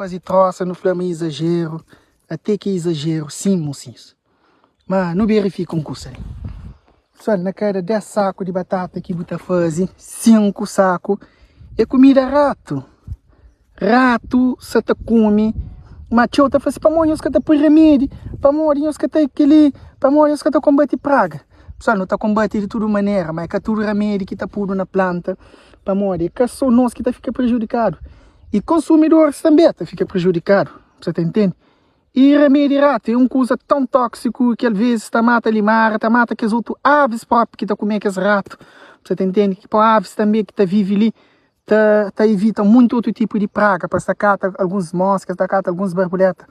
faze trosa, nu fla ma é izajeru, até ki é izajeru sim mosinhus. Ma nu berifika un kusa li. Pessoal, na kada 10 saku di batata ki bu ta faze, 5 saku é kumida ratu. Ratu sa ta kume, ma txeu ta fla si, pamodi nhos ka ta poi ramedi? Pamodi nhos ka ta kel-li? Pamodi nhos ka ta konbate praga? Pessoal, nu ta konbate di tudu manera, ma é ka tudu ramedi ki ta pudu na planta, pamodi é ka so nos ki ta fika prejudikadu, i konsumidoris tanbe ta fika prejudikadu, bu sa ta intende? I ramedi ratu é un kuza tãu tóksiku ki alvezis ta mata limara, ta mata kes otu avis própi ki ta kume kes ratu, bu sa ta intende? Ki pa avis tanbe ki ta vive li ta ta ivita monti otu tipu di praga, pa sta kata alguns moska, sta kata alguns barbuleta.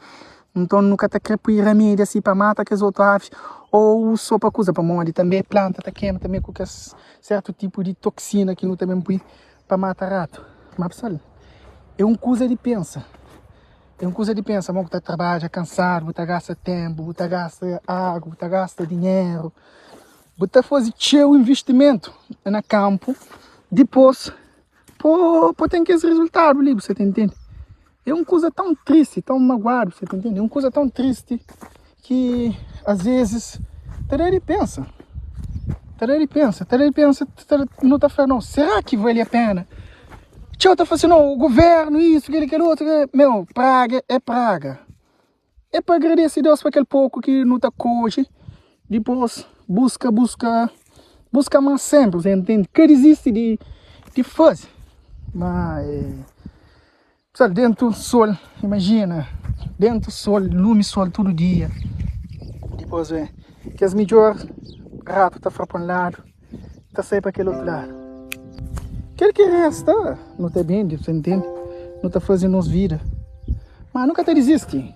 Nton nu ka ta kre pui ramedi asi pa mata kes otu avis ou so pa kuza, pamodi tanbe planta ta kema tanbe ku kes sertu tipu di toksina ki nu ta ben pui pa mata ratu. Ma pessoal, é un kuza di pensa, é un kuza di pensa, mo ku ta trabadja kansadu, bu ta gasta tenpu, bu ta gasta agu, bu ta gasta dinheru. Bu ta faze txeu invistimentu na kanpu, dipôs po ten kes rezultadu li, bu sa ta intende? É un kuza tãu tristi, tãu maguadu, bu sa ta intende? É un kuza tãu tristi ki asvezis ta da di pensa, ta da di pensa, ta da di pensa, nu ta fla, no, será ki vali a pena? Txeu ta fla si, no, guvernu isu, kel-li, kel otu, meu, praga é praga. É pa agradese Deus pa kel poku ki nu ta kodje, dipôs buska, buska, buska más sénpri, você entende? Ka dizisti di di faze. Má é pessoal, déntu sol, imajina, déntu sol, lumi sol tudu dia, dipôs ben kes midjór ratu ta fra pa un ladu. Ta sai pa kel otu ladu. Kel ki resta, nu ta bende, bu ta intende? Nu ta faze nos vida. Ma nu ka ta dizisti.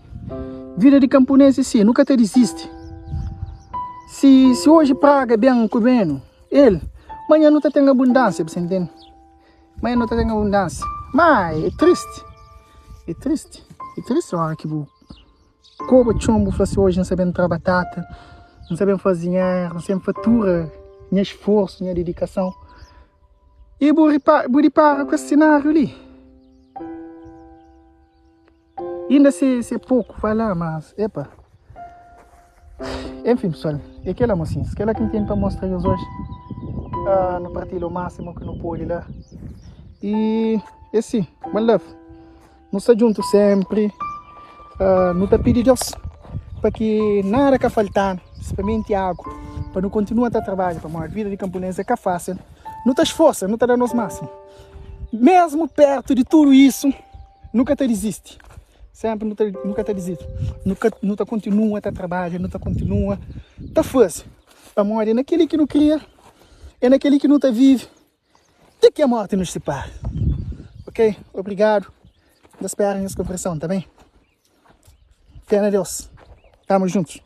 Vida di kanpunês é si, nu ka ta dizisti. Si, si oji praga ben ku benu, el, manhan nu ta ten abundansia, bu ta intende? Manhan nu ta ten abundansia. Ma é tristi, é tristi, é tristi ora ki bu. Koba txon bu fla si oji N sa ben tra batata, N sa ben faze dinheru, N sa ben fatura nha sforsu, nha didikason. I bu bu dipara ku es sinariu li. Inda si si é poku vai la, mas epa. Enfin pessoal, é kela mosinhus, kela ki N ten pa mostra nhos oji. Nu partilha o máximo ki nu pode la. I é si, one love. Nu sta djuntu sénpri. Nu ta pidi Deus pa ki nada ka falta-nu, prinsipalmenti agu, pa nu kontinua ta trabadja, pamodi vida di kanpunês é ka fásil. Nu ta sforsa, nu ta da nos másimu. Mésmu pértu di tudu isu, nu ka ta dizisti. Sénpri nu ta nu ka ta dizisti. Nu ka nu ta kontinua ta trabadja, nu ta kontinua ta faze, pamodi é na kel-li ki nu kria, é na kel-li ki nu ta vive. Ti ki a morte nos separe. Ok? Obrigado. N ta spera nhos konpreson, ta ben? Fé na Deus. Tamo juntos.